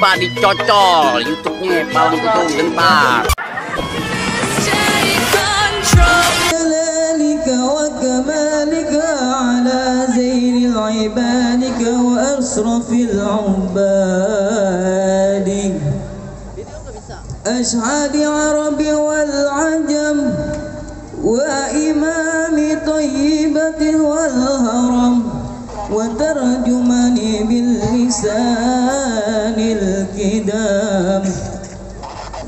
coba dicocol YouTube-nya Palang Putung Gentar. وكمالك على زين عبادك وأشرف العباد أشهد عرب والعجم وإمام طيبة والهرم وترجمني باللسان الكدام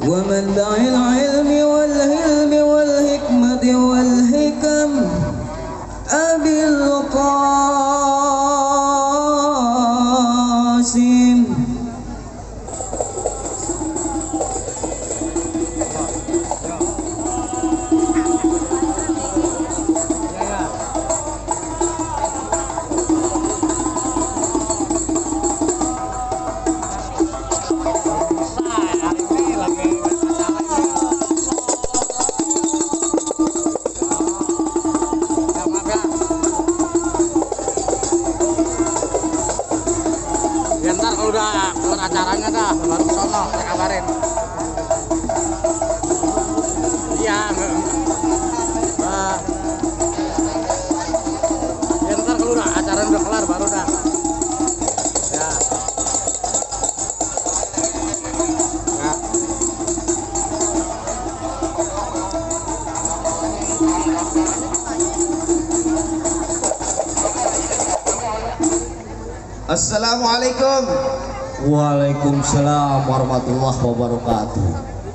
ومنبع العلم والهلم والحكمة والحكم أبي القاسم Ntar kalau udah keluar acaranya dah baru sono saya kabarin. Iya. Ya ntar kalau udah acaranya udah kelar baru dah. Ya. Ya. Assalamualaikum. Waalaikumsalam warahmatullahi wabarakatuh.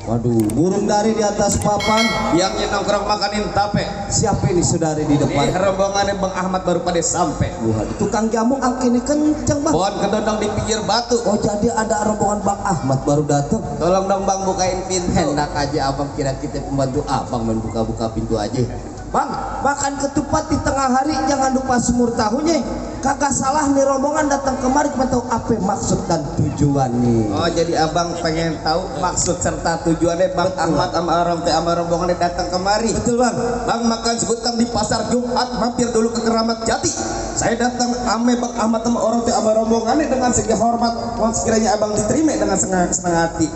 Waduh, burung dari di atas papan Yang nongkrong makanin tape. siapa ini saudari di Ini depan? rombongannya Bang Ahmad baru pada sampai. Wah, tukang jamu angkini kenceng bang. Pohon kedondong di pinggir batu. Oh jadi ada rombongan Bang Ahmad baru datang. Tolong dong Bang bukain pintu. Hendak aja abang kira kita pembantu abang main buka-buka pintu aja. Bang, makan ketupat di tengah hari jangan lupa sumur tahunya. Kagak salah nih rombongan datang kemari cuma tahu apa maksud dan tujuannya. Oh jadi abang pengen tahu maksud serta tujuannya Bang Ahmad sama orang teh sama rombongannya datang kemari. Betul bang. Bang makan sebutan di pasar Jumat, mampir dulu ke Keramat Jati. Saya datang ame Bang Ahmad sama orang teh sama rombongannya dengan segi hormat. Mohon sekiranya abang diterima dengan senang hati.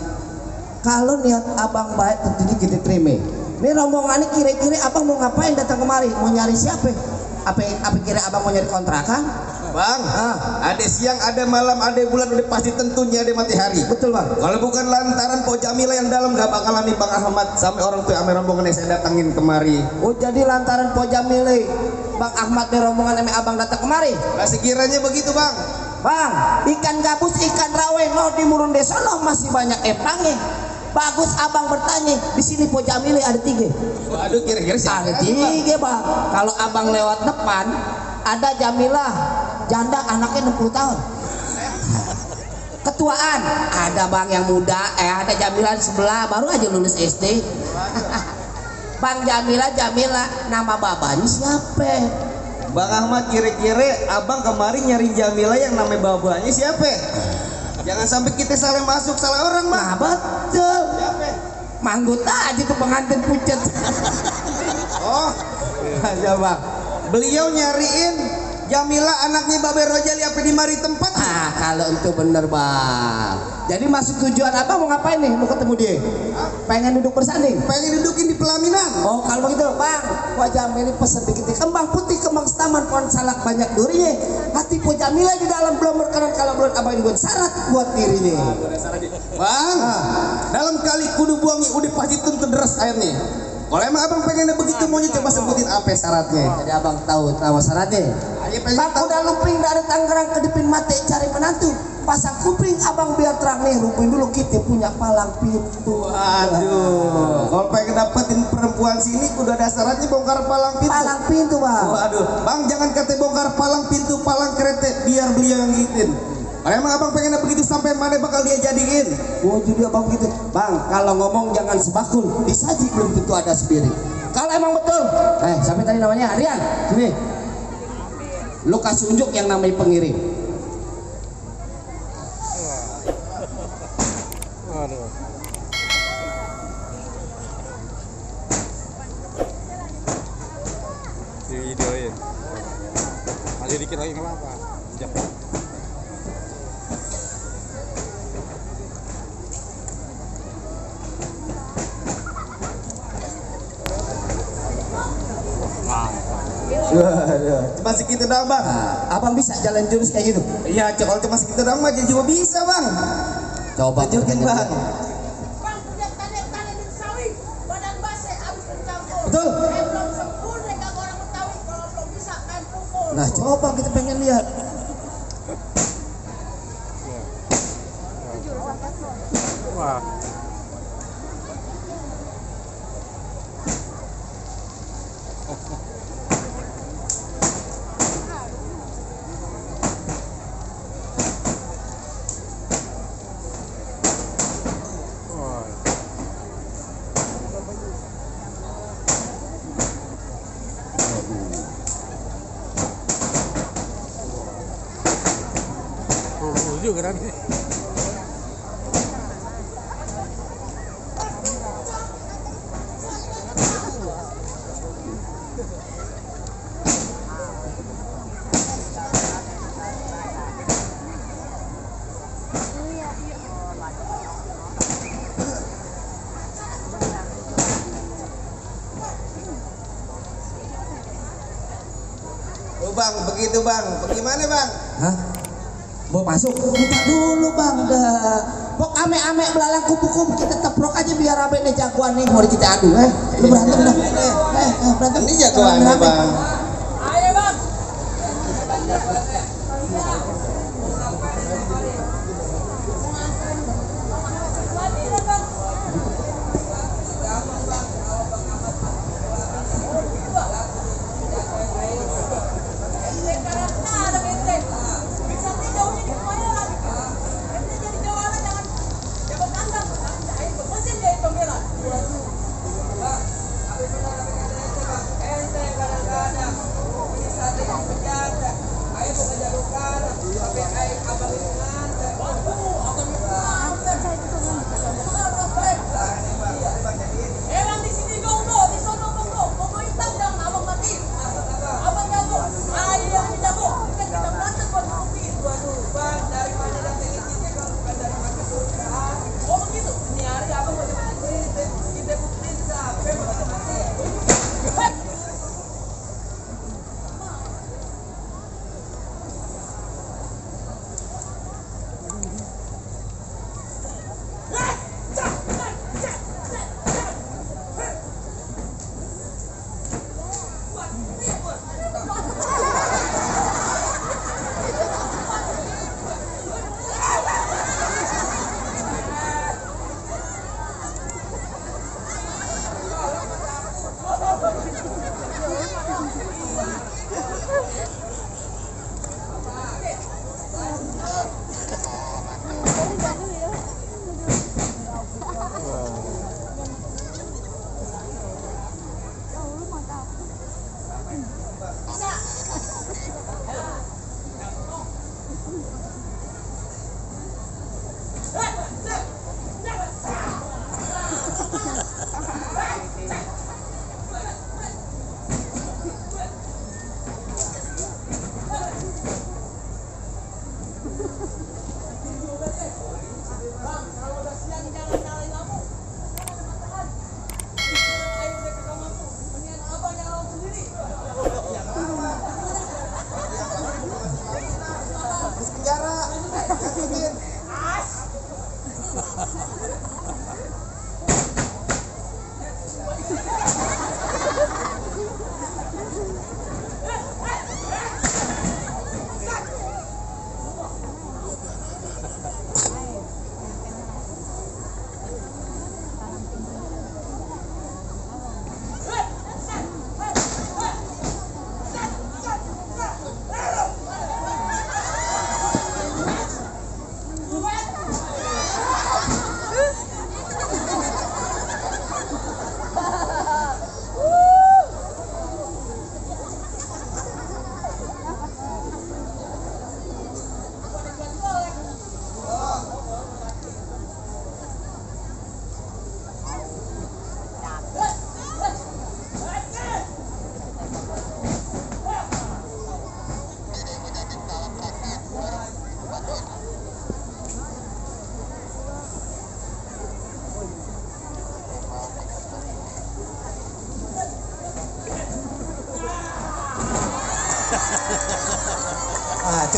Kalau niat abang baik tentunya kita terima. Ini rombongannya kira-kira abang mau ngapain datang kemari? Mau nyari siapa? Apa kira abang mau nyari kontrakan? Bang, ada siang, ada malam, ada bulan, udah pasti tentunya ada matahari. Betul bang. Kalau bukan lantaran Po Jamila yang dalam gak bakalan nih Bang Ahmad sampai orang tua ame rombongan yang saya datangin kemari. Oh jadi lantaran Po Jamile Bang Ahmad nih rombongan ame abang datang kemari? Nah sekiranya begitu Bang. Bang, ikan gabus, ikan rawe, no di murun desa no masih banyak epangnya. Bagus abang bertanya, di sini Po Jamile ada 3. Waduh kira-kira siapa? Ada 3 bang. Kalau abang lewat depan, ada Jamilah, janda anaknya 60 tahun. Ketuaan, ada bang yang muda, ada Jamilah di sebelah, baru aja lulus SD. Bang Jamila, nama babanya siapa? Bang Ahmad kira-kira abang kemarin nyari Jamila yang namanya babanya siapa? Jangan sampai kita salah masuk salah orang Bang. Nah betul. Siapa? Manggut aja tuh pengantin pucet. Oh, Ya bang. beliau nyariin Jamila anaknya Babe Rojali apa di mari tempat? Ah kalau itu bener bang. Jadi maksud tujuan apa mau ngapain nih? Mau ketemu dia? Pengen duduk bersanding? Pengen dudukin di pelaminan. Oh kalau begitu bang, Po Jamila pesen dikit kembang putih, kembang setaman, pohon salak banyak durinya. Hati Po Jamila di dalam belum berkenan kalau belum abang buat syarat buat dirinya. Bang, dalam kali kudu buangnya udah pasti tuntun deras airnya. Kalau emang abang pengennya begitu maunya coba sebutin apa syaratnya. Jadi abang tahu syaratnya. Ayo pengen Bang tahu. udah luping dari Tangerang ke Dipin Mate cari menantu. Pasang kuping abang biar terang nih. Luping dulu kita punya palang pintu. Aduh, kalau pengen dapetin perempuan sini udah ada syaratnya bongkar palang pintu. Palang pintu bang. Waduh, Bang jangan kata bongkar palang pintu, palang kereta, biar beliau yang ngikutin. Kalau emang abang pengennya begitu sampai mana bakal dia jadiin? Oh jadi abang gitu. Bang kalau ngomong jangan sebakul. Disaji belum tentu ada spirit. Kalau emang betul. Sampai tadi namanya Rian. Sini. Lu kasih unjuk yang namanya pengirim. Aduh. Di videoin. Masih dikit lagi nggak apa-apa. Waduh, cuma segitu doang bang. Nah, abang bisa jalan jurus kayak gitu? Iya, kalau cuma segitu doang mah jadi juga bisa bang. Coba Tunjukin bang. Bang, punya tane-tane di sawi, badan base abis mencampur. Betul. Belum sempurna kagak orang Betawi, kalau belum bisa kain pukul. Nah, coba kita pengen lihat. Wah. Juga kan. Oh bang, begitu bang. Bagaimana bang? Hah? Mau masuk? Buka dulu bang, dah. Pok ame-ame belalang kupu-kupu kita teprok aja biar rame nih jagoan nih. Mau kita adu, Lu berantem dah. Berantem. Ini jagoannya bang. Ayo bang.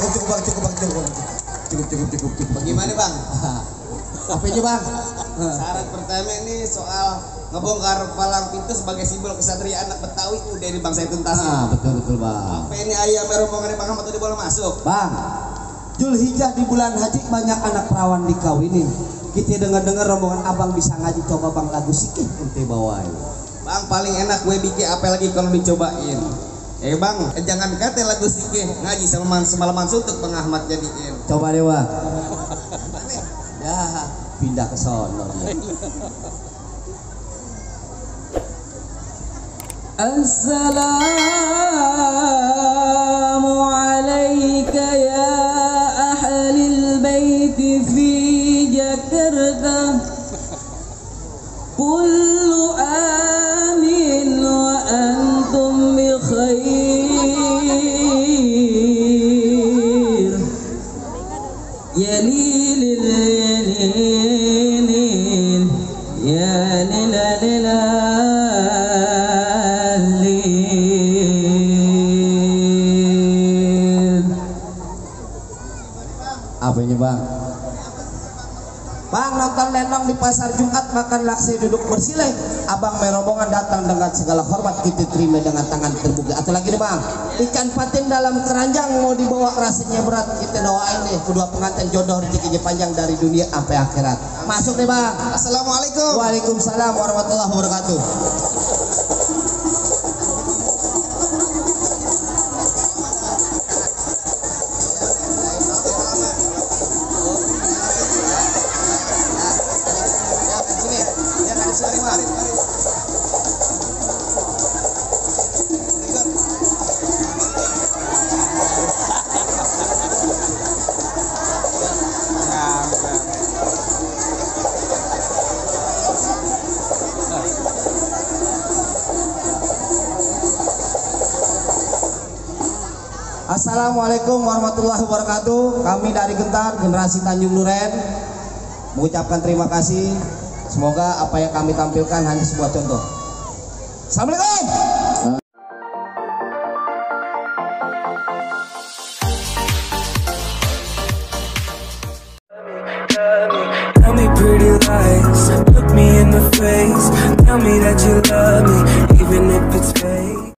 Cukup. Bagaimana bang? Apanya bang? Syarat pertama ini soal ngebongkar palang pintu sebagai simbol kesatria anak Betawi udah di bang saya tuntasin. Betul bang. Apa ini ayam rombongan bang Ahmad udah boleh masuk? Bang, Zulhijjah di bulan haji banyak anak perawan dikawinin. Kita dengar rombongan abang bisa ngaji, coba bang lagu sikit ente bawain. Bang paling enak gue bikin apa lagi kalau dicobain. Bang, jangan kata lagu sikit ngaji semalaman suntuk bang Ahmad jadiin. Coba dewa. Ya, pindah ke sono. Assalamu alayka ya ahlil baiti fi Jakarta. Kullu amin wa antum bi khair. Ya lilil ya lilal. Apa ini bang? Bang nonton lenong di pasar Jumat, makan laksi duduk bersileh. Abang merombongan datang dengan segala hormat, kita terima dengan tangan terbuka. Atau lagi nih bang, ikan patin dalam keranjang mau dibawa rasanya berat, kita doain nih kedua pengantin jodoh rezekinya panjang dari dunia sampai akhirat. Masuk nih bang. Assalamualaikum. Waalaikumsalam warahmatullahi wabarakatuh. Assalamualaikum warahmatullahi wabarakatuh. Kami dari Gentar, generasi Tanjung Duren, mengucapkan terima kasih. Semoga apa yang kami tampilkan hanya sebuah contoh. Assalamualaikum. Tell me pretty lies, look me in the face, tell me that you love me.